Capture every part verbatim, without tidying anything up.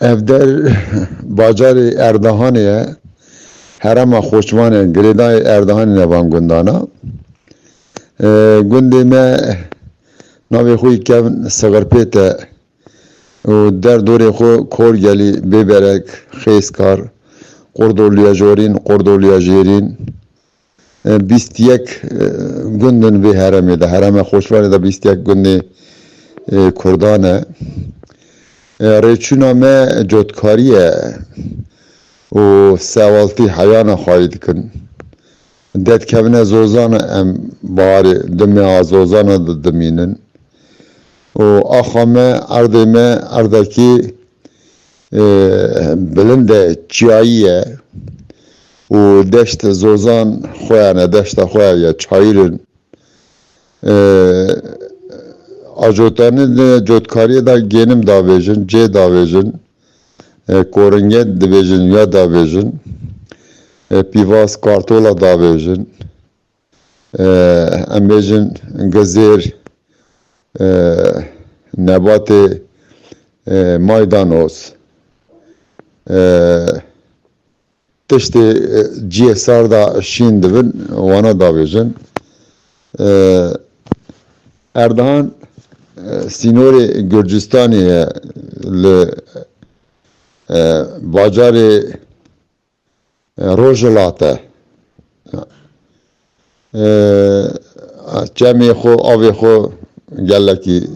Ev der bajarê Erdehanê ye. Herêma Xoçvanê, girêdayê Erdehanê ne van gundana. E, gundê me navê xwe yî kevn Sixirpêt e û derdorê xwe Korgelî, Bêberek, Xêskar, Qordoliya Jorîn, Qordoliya Jêrîn, e, bîst yek, e, gund in vê herêmê de. Herêma Xoçvanê de bîst yek gundê, e, Kurdan e. E, rêçûna me cotkarî ye û sewaltî heyana xwayî dikin. Dedkevine Zozan, em baharê dimê a Zozana de dimînin. Û axa me, erdê me, erdekî, e, bilind e, çiyayî ye û deşt Zozan xwe ye, ne deşta xwe ye, çayîr in. E, a cotanî di cotkariyê de gênim davêjin, cê davêjin, e, koringe dibêjin ya davêjin, e, pîvaz kartola davêjin, e, em bêjin gizêr, e, nebatê, e, maydanoz, e, tiştê, e, ciyê sar da şîn dibin, wana davêjin. E, Erdehan, e, sînorê Gurcistanê ye, li, e, bajarê, e, Rojhilat e. E, çemê xwe, avê xwe gelekî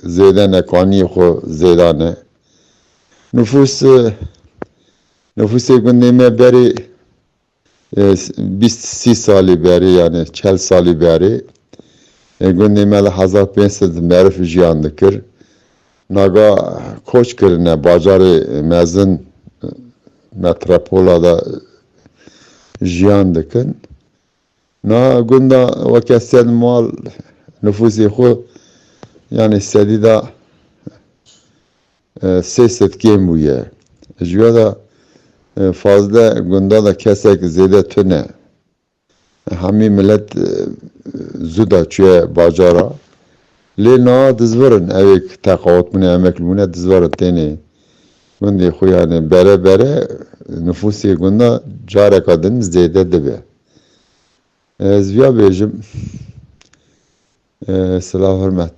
zêde ne, kaniyê xwe zêda ne. Nufûs, e, nufûsê gundê me berê, e, bîst sî salî berê, yani çel salî berê, e, gundê me li hezar pênc sed meriv jiyan dikir. Naga koç kirine, bajarê mezin, e, metropola de jiyan dikin. Na gunda weke sed mal nufûsê xwe, yani sedî de, e, sê sed kêm bûye. Ji ya de, e, fazle gunda de kesek zêde tune. Hemî milet, e, zû da çûye bajara. Lê na dizvirin, ew ê teqawet bûne, emek bûne, dizvirin tênê. Gundê xwe yani bere bere nufûsê gunda careka din zêde dibe. Ez viya bêjim. E, silav hurmet.